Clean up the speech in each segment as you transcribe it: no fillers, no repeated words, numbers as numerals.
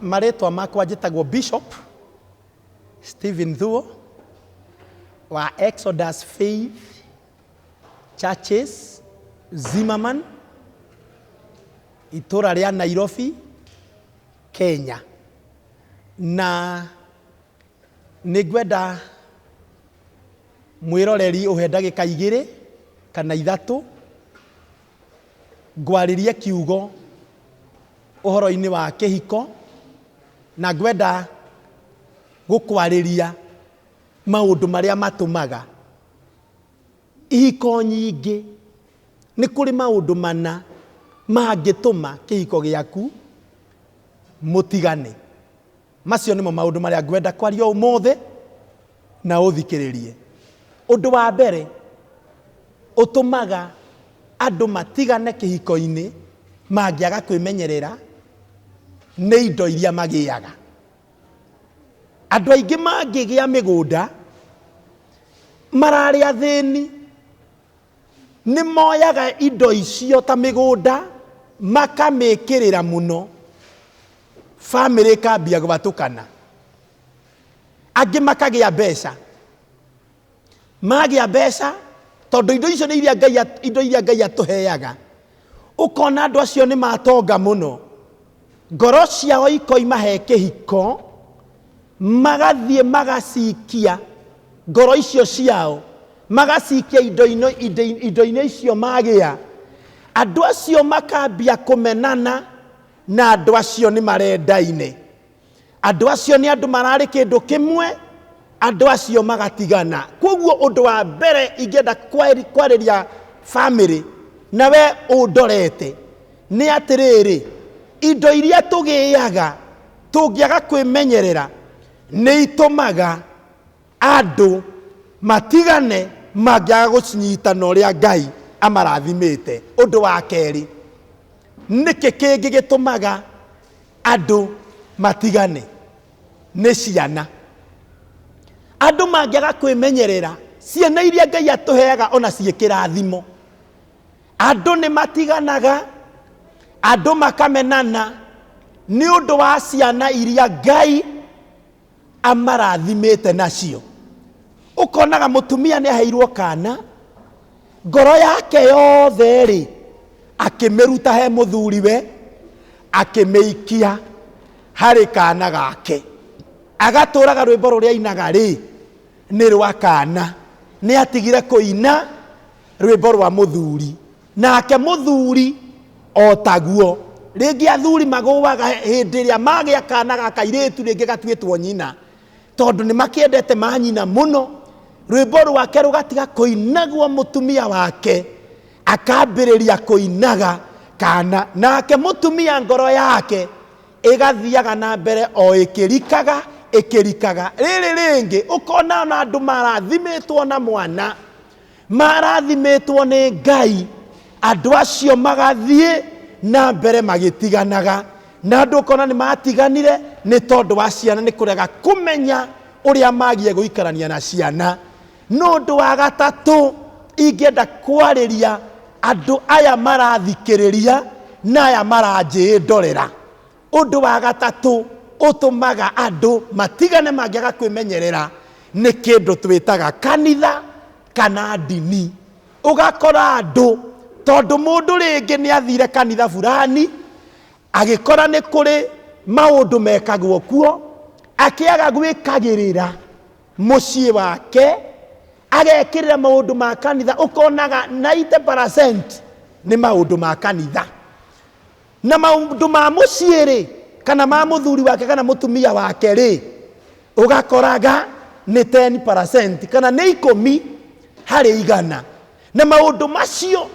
Marĩtwa makwa njĩtagwo Bishop Stephen Thuo wa Exodus Faith Churches Zimmerman, itũra rĩa Nairobi, Kenya. Na nĩ ngwenda mwĩroreri ũhe ndagĩka igĩrĩ kana ithatũ ngwarĩrie kiugo ũhoro-inĩ wa kĩhiko, na ngwenda gũkwarĩria maũndũ marĩa matũmaga ihiko nyingĩ. Nĩ kũrĩ maũndũ mana mangĩtũma kĩhiko gĩaku mũtigane. Macio nĩmo maũndũ marĩa ngwenda kwaria ũmũthĩ na ũthikĩrĩrie. Ũndũ wa mbere ũtũmaga andũ matigane kĩhiko-inĩ mangĩaga kwĩmenyerera nĩ indo iria magĩaga. Andũ aingĩ mangĩgĩa mĩgũnda mararĩ athĩni, nĩ moyaga indo icio ta mĩgũnda makamĩkĩrĩra mũno, bamĩrĩ ĩkambia gwatũkana. Angĩ makagĩa mbeca, magĩa mbeca tondũ indo icio nĩ iria Ngai indo iria Ngai atũheaga, ũkona andũ acio nĩ matonga mũno, ngoro ciao ikoima he kĩhiko, magathiĩ magacikia ngoro icio ciao, magacikia indo-inĩ icio magĩa. Andũ acio makambia kũmenana na andũ acio nĩ marendaine. Andũ acio nĩ andũ mararĩ kĩndũ kĩmwe, andũ acio magatigana. Koguo ũndũ wa mbere ingĩenda kwarĩria bamĩrĩ na we ũndorete nĩ atĩrĩrĩ, indo iria tũgĩaga tũngĩaga kwĩmenyerera nĩ itũmaga andũ matigane mangĩaga gũcinyita na ũrĩa Ngai amarathimĩte. Ũndũ wa kerĩ, nĩkĩ kĩngĩ gĩtũmaga andũ matigane? Nĩ ciana. Andũ mangĩaga kwĩmenyerera, ciana iria Ngai atũheaga ona ciĩ kĩrathimo, andũ nĩ matiganaga, andũ makamenana nĩ ũndũ wa ciana iria Ngai amarathimĩte nacio. Ũkonaga mũtumia nĩ aheirwo kana, ngoro yake yothe rĩ, akĩmĩruta he mũthuriwe, akĩmĩikia harĩ kana gake. Agatũraga rwĩmbo rũrĩa ainaga rĩ, nĩ rwa kana. Nĩ atigire kũina rwĩmbo rwa mũthuri. Nake mũthuri o taguo. Rĩngĩ athuri magũaga hĩndĩ ĩrĩa magĩa kana ga kairĩtu rĩngĩ gatuĩtwo nyina, tondũ nĩ makĩendete manyina mũno, rwĩmbo rwake rũgatiga kũinagwo mũtumia wake akambĩrĩria kũinaga kana, nake mũtumia ngoro yake ĩgathiaga na mbere o ĩkĩrikaga ĩkĩrikaga. Rĩrĩ rĩngĩ ũkona ona andũ marathimĩtwo na mwana, marathimĩtwo nĩ Ngai, andũ acio magathiĩ na mbere magĩtiganaga, na andũ ũkona nĩ matiganire nĩ tondũ wa ciana, nĩ kũrega kũmenya ũrĩa magie gũikarania na ciana. No ũndũ wa gatatũ ingĩenda kwarĩria andũ aya marathikĩrĩria na aya maranjĩndorera, ũndũ wa gatatũ ũtũmaga andũ matigane mangĩaga kwĩmenyerera nĩ kĩndũ twĩtaga kanitha kana ndini. Ũgakora andũ tondũ mũndũ rĩngĩ nĩ athire kanitha fulani, agĩkora nĩ kũrĩ maũndũ mekagwo kuo, akĩaga gwĩkagĩrĩra mũciĩ wake, agekĩrĩra maũndũ ma kanitha, ũkonaga 90% nĩ maũndũ ma kanitha. Na maũndũ ma mũciĩ rĩ, kana ma mũthuri wake kana mũtumia wake rĩ, ũgakoraga nĩ 10% kana nĩ ikũmi harĩ igana. Na maũndũ macio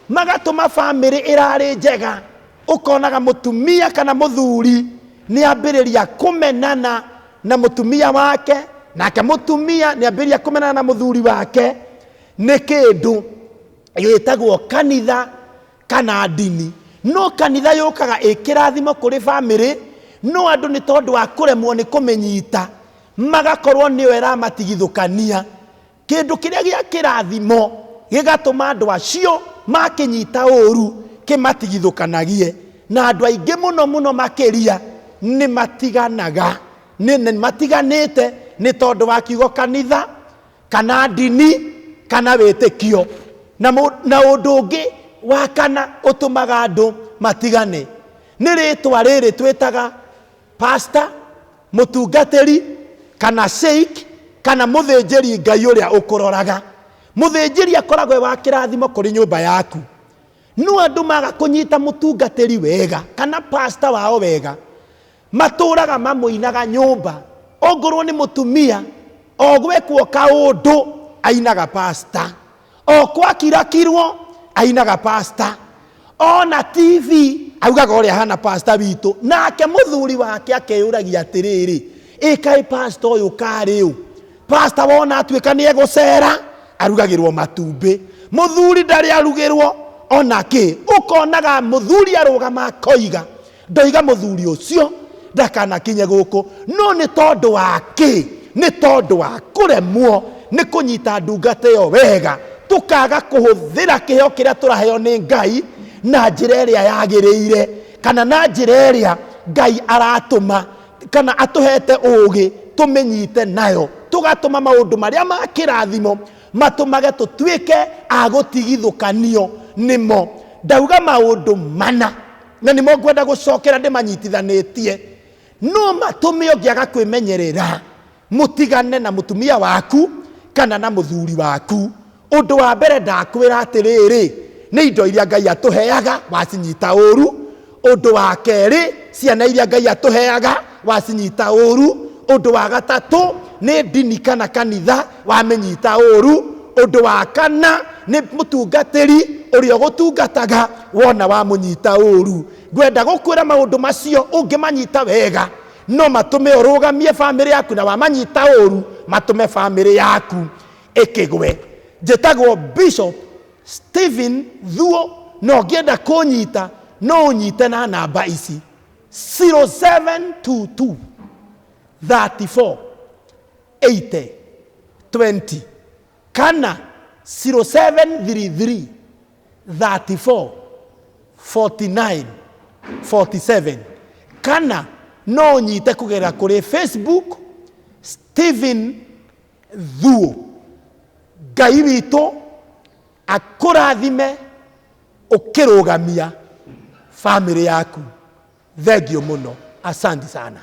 magatũma bamĩrĩ ĩrarĩ njega, ũkonaga mũtumia kana mũthuri nĩ ambĩrĩria kũmenana na mũtumia wake, nake mũtumia nĩ ambĩrĩria kũmenana na mũthuri wake nĩ kĩndũ gĩtagwo kanitha kana ndini. No kanitha yũkaga ĩ kĩrathimo kũrĩ bamĩrĩ, no andũ nĩ tondũ wa kũremwo nĩ kũmĩnyita, magakorwo nĩyo ĩramatigithũkania. Kĩndũ kĩrĩa gĩa kĩrathimo gĩgatũma andũ acio makĩnyita ũru kĩmatigithũkanagie. Na andũ aingĩ mũno mũno makĩria Nĩ matiganaga, nĩ matiganĩte nĩ tondũ wa kiugo kanitha kana ndini kana wĩtĩkio. Na na ũndũ ũngĩ wa kana ũtũmaga andũ matigane nĩ rĩtwa rĩrĩ twĩtaga pastor, mũtungatĩri kana sheikh kana mũthĩnjĩri Ngai ũrĩa ũkũroraga. Mũthĩnjĩri akoragwo e wa kĩrathimo kũrĩ nyũmba yaku. No andũ maga kũnyita mũtungatĩri wega kana pastor wao wega, matũraga mamũinaga nyũmba. Ongorwo nĩ mũtumia, o gwekwo kaũndũ ainaga pastor, o kwakirakirwo ainaga pastor, ona TV augaga ũrĩa hana pastor witũ. Nake mũthuri wake akeyũragia atĩrĩrĩ, ĩ kaĩ pastor ũyũ karĩ ũ? Pastor wona atuĩka nĩ egũcera arugagĩrwo matumbĩ, mũthuri ndarĩ arugĩrwo ona kĩ. Ũkonaga mũthuri arũgama akoiga, ndoiga mũthuri ũcio ndakanakinye gũkũ. No nĩ tondũ wa kĩ? Nĩ tondũ wa kũremwo nĩ kũnyita ndungata ĩyo wega, tũkaga kũhũthĩra kĩheo kĩrĩa tũraheo nĩ Ngai na njĩra ĩrĩa yagĩrĩire, kana na njĩra ĩrĩa Ngai aratũma kana atũhete ũũgĩ tũmĩnyite nayo, tũgatũma maũndũ marĩa ma kĩrathimo matũmage tũtuĩke a gũtigithũkanio nĩmo. Ndauga maũndũ mana na nĩmo ngwenda gũcokera ndĩmanyitithanĩtie. No matũme ũngĩaga kwĩmenyerera mũtigane na mũtumia waku kana na mũthuri waku. Ũndũ wa mbere ndakwĩra atĩrĩrĩ, nĩ indo iria Ngai atũheaga wacinyita ũru. Ũndũ wa kerĩ, ciana iria Ngai atũheaga wacinyita ũru. Ũndũ wa gatatũ, nĩ ndini kana kanitha wamĩnyita ũru. Ũndũ wa kana, nĩ mũtungatĩri ũrĩa ũgũtungataga wona wamũnyita ũru. Ngwenda gũkwĩra maũndũ macio ũngĩmanyita wega no matũme ũrũgamie bamĩrĩ yaku, na wamanyita ũru matũme bamĩrĩ yaku ĩkĩgwe. Njĩtagwo Bishop Stephen Thuo, na ũngĩenda kũnyita no ũnyite na namba ici: 0722 34 80 20 kana 0733 34 49 47, kana no ũnyite kũgerera kũrĩ Facebook Stephen Thuo. Ngai witũ akũrathime ũkĩrũgamia bamĩrĩ yaku. Thengiũ mũno, asante sana.